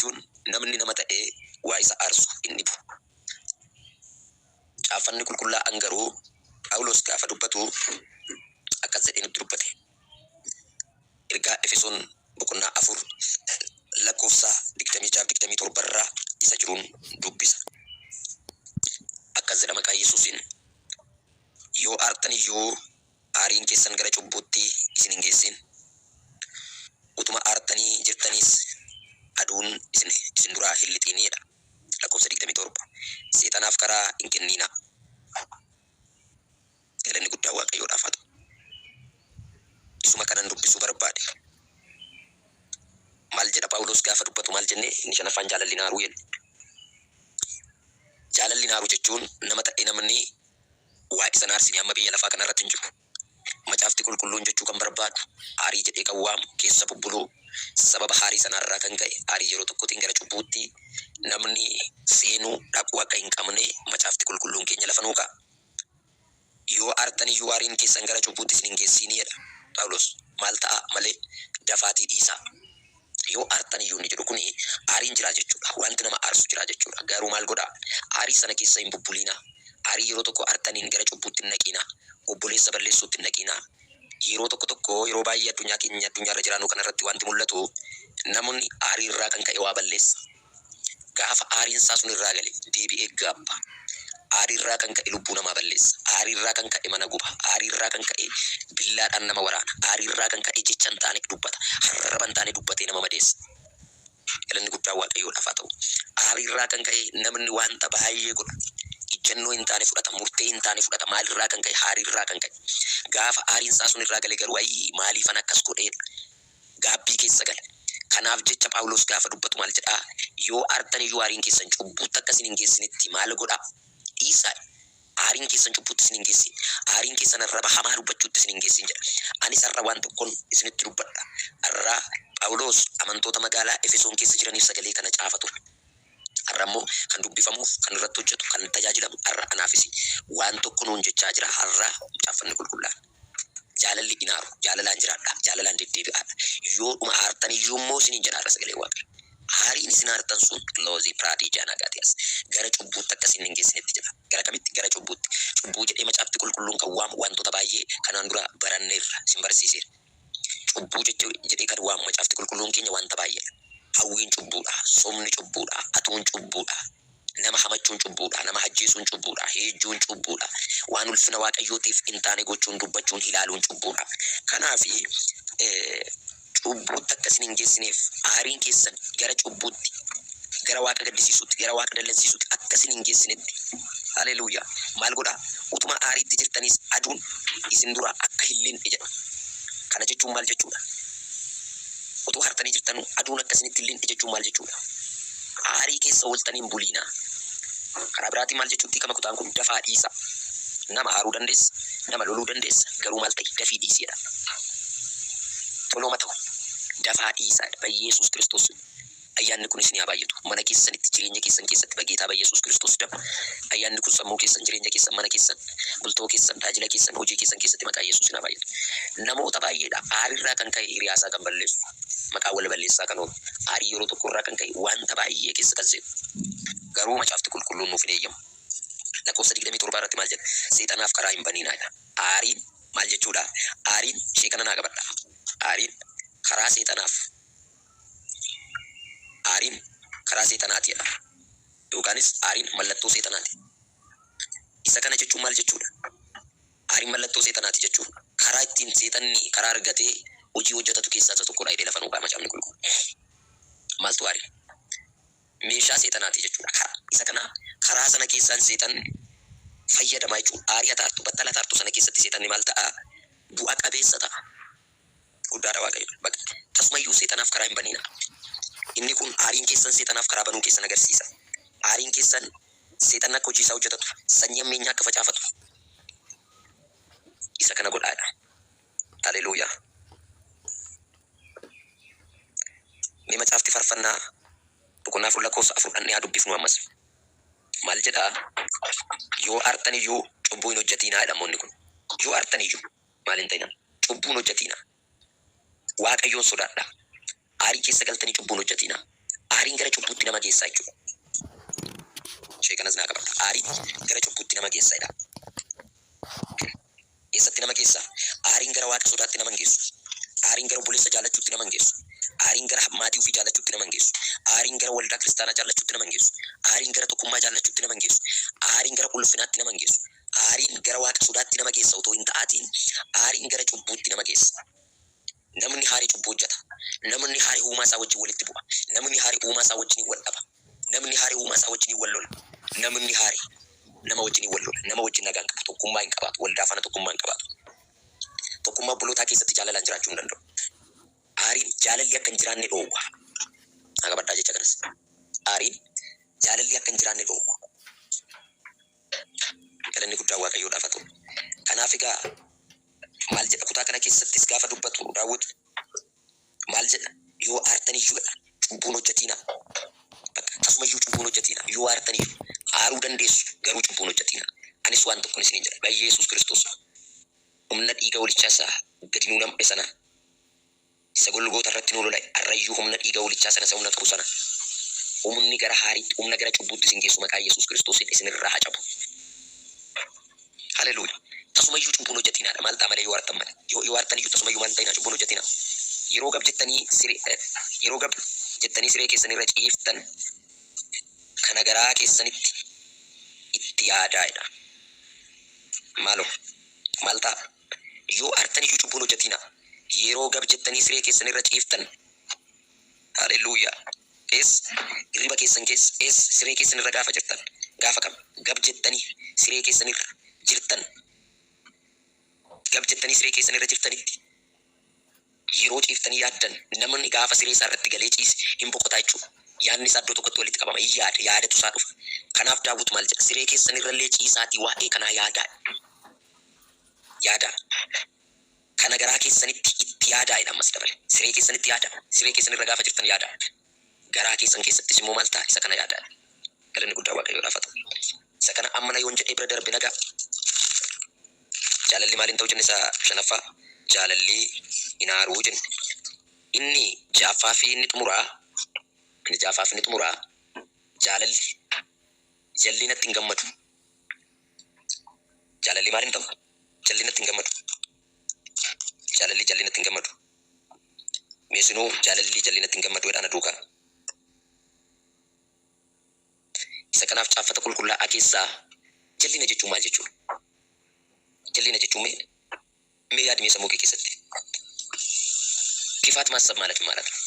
jechuun namni nama ta'ee waa isa aarsu hin dhibu. Caaffanni qulqullaa'aan garuu Phaawulos gaafa dubbatu akkas jedhee nutti dubbate. Ergaa Efesoon boqonnaa 4 lakkoofsa 26 27 irra isa jiruun dubbisa. Akkas jedha maqaa Yesuusiin, Yoo aartan iyyuu aariin keessan gara cubbuutti isin hin geessin. Utuma aartanii jirtaniis aduun isin isin duraa hin lixiin jedha. Lakkoofsa 27. Seexanaaf karaa hin kenniinaa. Galanni guddaan Waaqayyoodhaaf haa ta'u. Isuma kanan dubbisuu barbaade. Maal jedha Phaawulos gaafa dubbatu maal jenne? Inni shanaffaan jaalalli hin aaruu jenne. Jaalalli hin aaru jechuun nama ta'e namni waa isa hin aarsine amma biyya lafaa kana irratti hin jiru. Macaafti Qulqulluun jechuu kan barbaadu, aarii jedhee kan waamu, keessa bubbuluu, sababa haarii sanaa irraa kan ka'e aarii yeroo tokkotiin gara cubbuutti namni seenuu, dhaquu akka hin qabne Macaafti Qulqulluun keenya lafa nuu kaa'a. Yoo aartan iyyuu aariin keessan gara cubbuutti isin hin geessiinii jedha Phaawulos. Maal ta'aa malee dafaatii dhiisaa. Yoo aartan iyyuu inni jedhu kuni aariin jiraa jechuudha. Wanti nama aarsu jiraa jechuudha. Garuu maal godhaa? Aarii sana keessa hin bubbuliinaa. Aarii yeroo tokko aartaniin gara cubbuutti hin naqiinaa. Obboleessa balleessuutti hin naqiinaa. Yeroo tokko tokko yeroo baay'ee addunyaa keenya addunyaa irra jiraannu kana irratti wanti mul'atu namni aarii irraa kan ka'e waa balleessa. Gaafa aariin isaa sun irraa gale deebi'ee gaabba. Aarii irraa kan ka'e lubbuu namaa balleessa. Aarii irraa kan ka'e mana guba. Aarii irraa kan ka'e billaadhaan nama waraana. Aarii irraa kan ka'e jecha hin taane dubbata. Arraba hin taane dubbatee nama madeessa. Galanni guddaan Waaqayyoodhaaf haa ta'u. Aarii irraa kan ka'e namni wanta baay'ee godha. Ijjannoo hin taane fudhata. Murtee hin taane fudhata. Maalirraa kan ka'e? Aarii irraa kan ka'e. Gaafa aariin isaa sun irraa gale garuu ayii maaliifan akkas godhee gaabbii keessa gala. Kanaaf jecha Phaawulos gaafa dubbatu maal jedhaa? Yoo aartan iyyuu aariin keessan cubbuutti akka isin hin geessinetti maal godhaa? Dhiisaa. Aariin keessan cubbuutti isin hin geessin. Aariin keessan arraba hamaa dubbachuutti isin hin geessin jedha. Anis har'a waan tokkon isinitti dubbadha. Har'a Phaawulos amantoota magaalaa Efesoon keessa jiraniif sagalee kana caafa ture. Har'a immoo kan dubbifamuuf, kan irratti hojjetu, kan tajaajilamu har'a anaaf isin. Waan tokko nuun jechaa jira har'a Caaffanni Qulqullaa'aan. Jaalalli hin aaru. Jaalalaan jiraadhaa. Jaalalaan deddeebi'aadha. Yoodhuma aartan iyyuu immoo isiniin jedha har'a sagaleen Waaqayyo. Aariin isin aartan sun Loozii Piraadii Jaanaagaatiyaas gara cubbuutti akka isin hin geessinetti jedha. Gara kamitti? Gara cubbuutti. Cubbuu jedhee Macaafti Qulqulluun kan waamu wantoota baay'ee kanaan dura baranneerra, isin barsiiseera. Cubbuu jedhee kan waamu Macaafti Qulqulluun keenya wanta baay'eedha. Hawwiin cubbuudha, sobni cubbuudha, hatuun cubbuudha, nama hamachuun cubbuudha, nama ajjeesuun cubbuudha, heejjuun cubbuudha, waan ulfina Waaqayyootiif hin taane gochuun, dubbachuun, ilaaluun cubbuudha. Kanaaf cubbuutti akka isin hin geessineef aariin keessan gara cubbuutti, gara Waaqa gaddisiisuutti, gara Waaqa dallansiisuutti akka isin hin geessinetti. Haleluuyaa! Maal godhaa? Utuma aariitti jirtaniis aduun isin duraa akka hin linxe jedha. Kana jechuun maal jechuudha? Utuu hartanii jirtanuu aduun akka isinitti hin linxe jechuun maal jechuudha? Aarii keessa ooltanii hin buliinaa. Karaa biraatiin maal jechuutti hiikama kutaan kun? Dafaa dhiisaa. Nama aaruu dandeessa, nama loluu dandeessa, garuu maal ta'i? Dafii dhiisi jedha. Tolooma ta'u. Dafaa dhiisaa jedha. Bayyeesuus Kiristoos Ayyaanni kun isinii haa baay'atu. Mana keessanitti, jireenya keessan keessatti bageetaa ba Yesuus Kiristoos dam. Ayyaanni kun sammuu keessan, jireenya keessan, mana keessan, bultoo keessan, taajila keessan, hojii keessan keessatti maqaa Yesuusin haa baay'atu. Namoota baay'eedha aarirraa kan ka'e hiriyaasaa kan balleessu, maqaa wal balleessaa kan oolu, aarii yeroo tokko irraa kan ka'e wanta baay'ee keessa kan seenu. Garuu Macaafti Qulqulluun nuuf hin eeyyamu. Lakkoofsa 27 irratti maal jedha? Seexanaaf karaa hin baniinaa jedha. Aariin maal jechuudha? Aariin ishee kana naa qabadha. Aariin karaa seexanaaf Aariin karaa seexanaati jedha. Yookaanis aariin mallattoo seexanaati. Isa kana jechuun maal jechuudha? Aariin mallattoo seexanaati jechuun karaa ittiin seexanni karaa argatee hojii hojjetatu keessaa isa tokkodha jedhee lafa nuu kaa'a Macaafni Qulqulluun. Maaltu aariin? Meeshaa seexanaati jechuudha. Karaa isa kana karaa sana keessaan seexanni fayyadama jechuudha. Aarii ati aartu, battala ati aartu sana keessatti seexanni maal ta'a? Bu'a qabeessa ta'a. Guddaadha Waaqayyo. Baqa. Tasumayyuu seexanaaf karaa hin baniinaa. Inni kun aariin keessan seexanaaf karaa banuu keessan agarsiisa. Aariin keessan seexanni akka hojii isaa hojjetatu, sanyii hammeenyaa akka facaafatu isa kana godhaadha. Haleluuyaa. Mee macaafti Farfannaa boqonnaa 4 lakkoofsa 4 dhannee haa dubbifnu ammas. Maal jedhaa? Yoo aartan iyyuu cubbuu hin hojjetiinaa jedha namoonni kun. Yoo aartan iyyuu maal hin ta'inaa? Cubbuu hin hojjetiinaa. Waaqayyoon sodaadhaa. Aarii keessa galtanii cubbuu hin hojjetiinaa. Aariin gara cubbuutti nama geessa jechuudha. Ishee kanas naa qabadha. Aariin gara cubbuutti nama geessa jedha. Eessatti nama geessa? Aariin gara Waaqa sodaatti nama hin geessu. Aariin gara obboleessa jaallachuutti nama hin geessu. Aariin gara maatii ofii jaallachuutti nama hin geessu. Aariin gara waldaa kiristaanaa jaallachuutti nama hin geessu. Aariin gara tokkummaa jaallachuutti nama hin geessu. Aariin gara ulfinaatti nama hin geessu. Aariin gara Waaqa sodaatti nama geessa otoo hin ta'aatiin aariin gara cubbuutti nama geessa. Namni haare cubbuu hojjeta. Namni haare uumaa isaa wajjin walitti bu'a. Namni haare uumaa isaa wajjiniin wal dhaba. Namni haare uumaa isaa wajjiniin wal lola. Namni haare nama wajjiniin wal lola. Nama wajjin nagaa hin qabu. Tokkummaa hin qabaatu. Waldaa faana tokkummaa hin qabaatu. Tokkummaa obbolootaa keessatti jaalalaan jiraachuu hin danda'u. Aariin jaalalli akka hin jiraanne dhoowwa. Naa qabadhaa jecha kanas. Aariin jaalalli akka hin jiraanne dhoowwa. Galanni guddaan Waaqayyoodhaaf haa ta'u. Kanaaf egaa maal jedha kutaa kana keessattis gaafa dubbatu Daawwit maal jedha? Yoo aartan iyyuu jedha cubbuu hin hojjetiinaa. Bakka tasuma iyyuu cubbuu hin hojjetiinaa. Yoo aartan iyyuu aaruu dandeessu garuu cubbuu hin hojjetiinaa. Anis waan tokkon isiniin jedha. Bayyeesuus Kiristoos humna dhiiga hoolichaa isa gadi nuu nam'e sana isa Golgoota irratti nuu lola'e har'a iyyuu humna dhiiga hoolichaa sana isa humna qabu sana humni gara haariitti humna gara cubbuutti isin geessu maqaa Yesuus Kiristoosiin isin irraa haa cabu. Haleluuya. Tasuma iyyuu cubbuu hin hojjetiinaadha. Maal ta'a malee yoo aartan malee. Yoo yoo aartan iyyuu tasuma iyyuu maal hin ta'inaa cubbuu hin hojjetinaa. Yeroo gab jettanii siree yeroo gab jettanii siree keessan irra ciiftan kana garaa keessanitti itti yaadaa jedha. Maaloo maal ta'a? Yoo aartan iyyuu cubbuu hin hojjetiinaa. Yeroo gab jettanii siree keessan irra ciiftan. Haleluuyaa. Eessa? Hirriba keessan keessa. Eessa? Siree keessan irra gaafa jirtan. Gaafa kam? Gab jettanii siree keessan irra jirtan. Gab jettanii siree keessan irra jirtanitti yeroo ciiftanii yaaddan namni gaafa siree isaa irratti galee ciise hin boqotaa jechuudha. Yaadni isaa iddoo tokkotti walitti qabama. Hin yaada. Yaadatu isaa dhufa. Kanaaf Daawwit maal jedha? Siree keessan irrallee ciisaatii waa'ee kanaa yaadaa. Yaadaa. Kana garaa keessanitti itti yaadaa jedha ammas dabale. Siree keessanitti yaadaa. Siree keessan irra gaafa jirtan yaadaa. Garaa keessan keessattis immoo maal ta'a? Isa kana yaadaa. Galanni guddaa Waaqayyoodhaaf haa ta'u. Isa kana ammana yoon jedhee bira darbe nagaa. Jaalalli maal hin ta'u jenne isa shanaffaa? Jaalalli hin aaruu jenne. Inni ja'affaa fi inni xumuraa, inni ja'affaa fi inni xumuraa jaalalli jallinatti hin gammadu. Jaalalli maal hin ta'u? Jallinatti hin gammadu. Jaalalli jallinatti hin gammadu. Mee isinuu jaalalli jallinatti hin gammadu jedhaa na duukaa. Isa kanaaf caaffata qulqullaa'aa keessaa jallina jechuun maal jechuudha? Jallina jechuun mee mee yaadi mee sammuu kee keessatti. ክፋት ማሰብ ማለት ምን ማለት ነው?